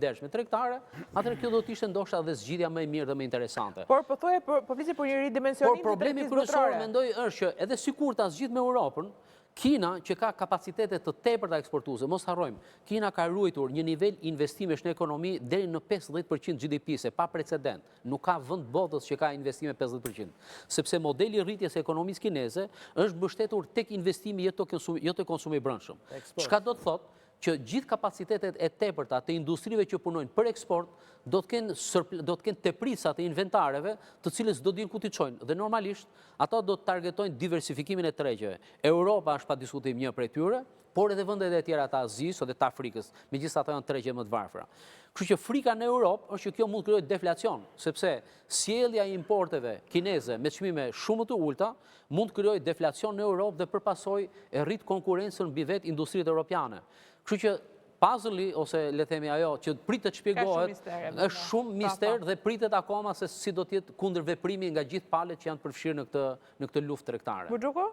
ndershme tregtare, atëherë kjo do të ishte ndoshta edhe zgjidhja më e mirë dhe më interesante. Por po thoje po, po flisje për një ridimensionim të problemi kryesor mendoj është që edhe sikur ta zgjidh me Europën, Kina që ka kapacitete të tepërta eksportuese, mos harrojmë, Kina ka ruajtur një nivel investimesh në ekonomi deri në 50% GDP-së, pa precedent. Nuk ka vend botës që ka investime 50%. Sepse modeli i rritjes së ekonomisë kineze është mbështetur tek investimi jo te konsumi, jo te konsumi i brendshëm. Çka do të thotë që gjithë kapacitetet e tepërta të industrive që punojnë për eksport do të kenë do të kenë teprica të inventareve, të cilët s'do dinë ku t'i çojnë dhe normalisht ata do të targetojnë diversifikimin e tregjeve. Europa është pa diskutim një prej tyre, por edhe vendet e tjera të Azisë dhe të Afrikës, megjithëse ato janë tregje më të varfra. Kështu që frika në Europë është që kjo mund të krijojë deflacion, sepse sjellja e importeve kineze me çmime shumë më të ulëta mund të krijojë deflacion në Europë dhe për pasojë e rrit konkurrencën mbi vetë industritë europiane. Kështu që puzzle ose le të themi ajo që pritet të shpjegohet, është shumë mister dhe pritet akoma se si do të jetë kundërveprimi nga gjithë palët që janë përfshirë në këtë në këtë luftë tregtare. Buxhuku?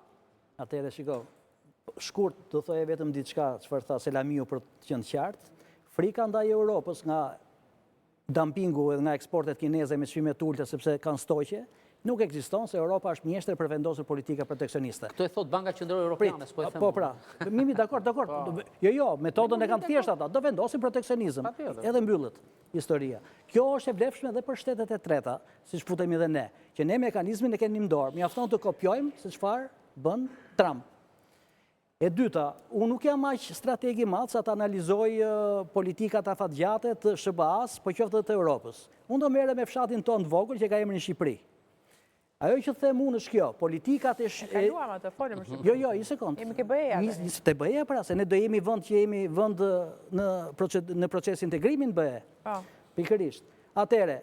Atëherë shiko, shkurt do thoja vetëm diçka çfarë tha Selamiu për të qenë qartë. Frika ndaj Europës nga dumpingu edhe nga eksportet kineze me çmime të ulëta sepse kanë stoqe, nuk ekziston se Europa është mjeshtër për vendosur politika proteksioniste. Këtë e thotë Banka Qendrore Europiane, s'po e them. Po pra, mimi dakord, dakord. Po. Jo, jo, metodën e kanë të thjeshtë ata, do vendosin proteksionizëm. Edhe mbyllet historia. Kjo është e vlefshme edhe për shtetet e treta, siç futemi edhe ne, që ne mekanizmin e kemi në dorë, mjafton të kopjojmë se çfarë bën Trump. E dyta, unë nuk jam aq strateg i madh sa të analizoj politikat afatgjate të SHBA-s, po qoftë edhe të Europës. Unë do merrem me fshatin tonë të vogël që ka emrin Shqipëri. Ajo që them unë është kjo, politikat e... E kaluam atë, folëm për Shqipëri. Jo, jo, një sekond. Jemi ke BE-ja. Një, te BE-ja pra, se ne do jemi vend që jemi vend në, në proces integrimi në BE. Po. Pikërisht. Atëherë,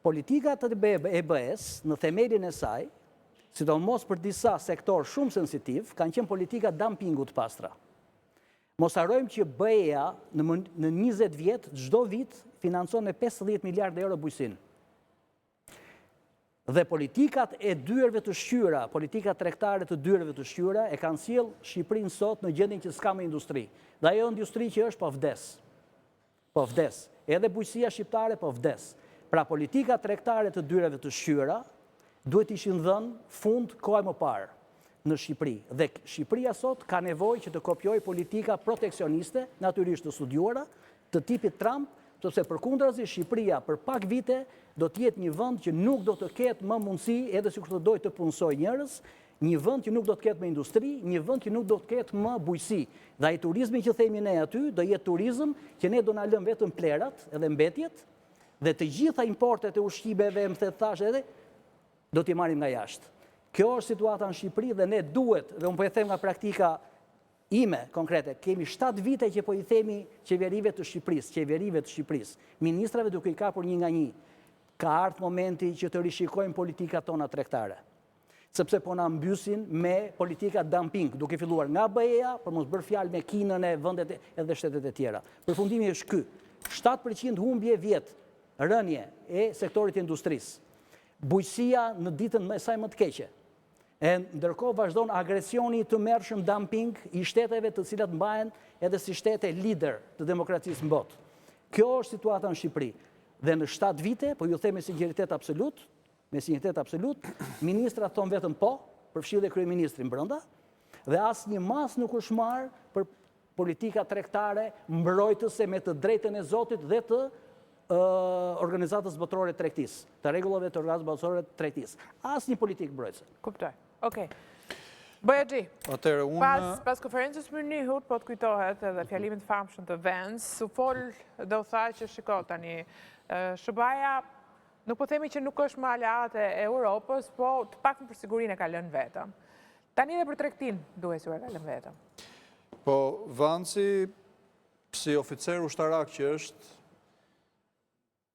politikat e BE-s, në themelin e saj, sidomos për disa sektorë shumë sensitivë, kanë qenë politika dumpingu të pastra. Mos harrojmë që BE-ja në, në 20 vjet, çdo vit, financon me 50 miliardë euro bujqësinë. Dhe politikat e dyerve të shqyra, politikat tregtare të dyerve të shqyra, e kanë sjellë Shqipërinë sot në gjendjen që s'ka më industri. Dhe ajo industri që është po vdes. Po vdes. Edhe bujqësia shqiptare po vdes. Pra politikat tregtare të dyerve të shqyera duhet të ishin dhënë fund kohë më parë në Shqipëri. Dhe Shqipëria sot ka nevojë që të kopjojë politika proteksioniste, natyrisht të studiuara, të tipit Trump, sepse përkundrazi Shqipëria për pak vite do të jetë një vend që nuk do të ketë më mundësi edhe sikur të dojë të punësojë njerëz, Një vend që nuk do të ketë më industri, një vend që nuk do të ketë më bujqësi. Dhe ai turizmi që themi ne aty, do jetë turizëm që ne do na lëmë vetëm plerat edhe mbetjet, dhe të gjitha importet e ushqimeve, më the thashë edhe, do t'i marrim nga jashtë. Kjo është situata në Shqipëri dhe ne duhet, dhe unë po e them nga praktika ime konkrete, kemi 7 vite që po i themi qeverive të Shqipërisë, qeverive të Shqipërisë, ministrave duke i kapur një nga një, ka ardhur momenti që të rishikojmë politikat tona tregtare. sepse po na mbysin me politika dumping, duke filluar nga BE-ja, për mos bërë fjalë me Kinën e vendet edhe shtetet e tjera. Përfundimi është ky, 7% humbje vjet, rënie e sektorit të industrisë. Bujqësia në ditën e saj më të keqe. E ndërkohë vazhdon agresioni i tmerrshëm dumping i shteteve të cilat mbahen edhe si shtete lider të demokracisë në botë. Kjo është situata në Shqipëri. Dhe në 7 vite, po ju them me sinqeritet absolut, Me sinqeritet absolut, ministrat thonë vetëm po, përfshi dhe kryeministrin brenda, dhe asnjë masë nuk është marrë për politika tregtare mbrojtëse me të drejtën e Zotit dhe të Organizatës Botërore të Tregtisë, të rregullave të Organizatës Botërore të Tregtisë. Asnjë politikë mbrojtëse. Kuptoj. Okej. Bojaxhi, Atëherë unë pas, pas konferencës Mynihut, po të kujtohet edhe fjalimit të famshëm të Vance, u fol dhe u tha që shiko tani, SHBA-ja Nuk po themi që nuk është më aleate e Europës, po të paktën për sigurinë e ka lënë vetëm. Tani edhe për tregtinë duhet sikur e ka lënë vetëm. Po, Vansi, si oficer ushtarak që është,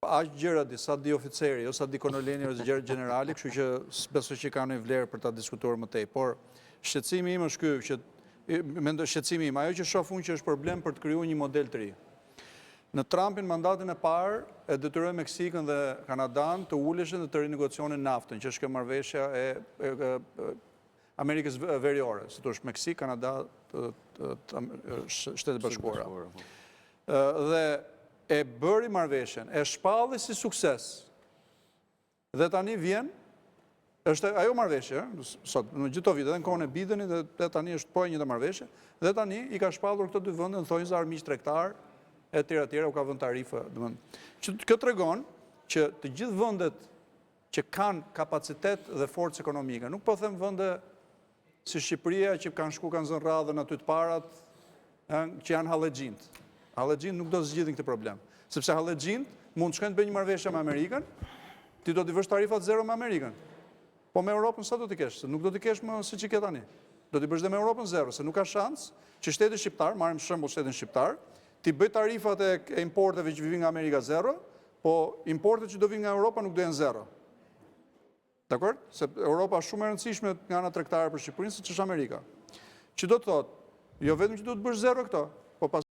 aq gjëra di, sa di oficeri, jo sa di koloneli ose gjëra gjenerali, kështu që s'besoj që ka një vlerë për ta diskutuar më tej. Por, shqetësimi im është ky, që mendoj shqetësimi im, ajo që shoh unë që është problem për të krijuar një model të ri. Në Trumpin mandatin e parë e detyroi Meksikën dhe Kanadanë të uleshin dhe të rinegocionin naftën, që është kjo marrëveshja e, e, e Amerikës Veriore, si thosh Meksikë, Kanada, Shtetet e Bashkuara. Po. Dhe E bëri marrëveshjen, e shpalli si sukses. Dhe tani vjen, është ajo marrëveshje, sot, në gjithë këto vite, edhe në kohën e Bidenit, dhe, dhe tani është po e njëjta marrëveshje, dhe tani i ka shpallur këto dy vende në thonjëza armiq tregtarë, e tjera tjera, u ka vënë tarifa, domethënë. Që kjo tregon që të gjithë vendet që kanë kapacitet dhe forcë ekonomike, nuk po them vende si Shqipëria që kanë shku kanë zënë radhën aty të parat, që janë hallexhinjtë. Hallexhinjtë nuk do zgjidhin këtë problem. Sepse hallexhinjtë mund të shkojnë të bëjnë një marrëveshje me Amerikën, ti do t'i vësh tarifat zero me Amerikën. Po me Europën sa do t'i kesh? Se nuk do t'i kesh më siç i ke tani. Do t'i bësh dhe me Europën zero, se nuk ka shans që shteti shqiptar, marrim shembull shtetin shqiptar, t'i bëjë tarifat e importeve që vijnë nga Amerika zero, po importet që do vijnë nga Europa nuk do jenë zero. Dakord? Se Europa është shumë e rëndësishme nga ana tregtare për Shqipërinë, siç është Amerika. Që do të thotë, jo vetëm që do të bësh zero këto, po pas.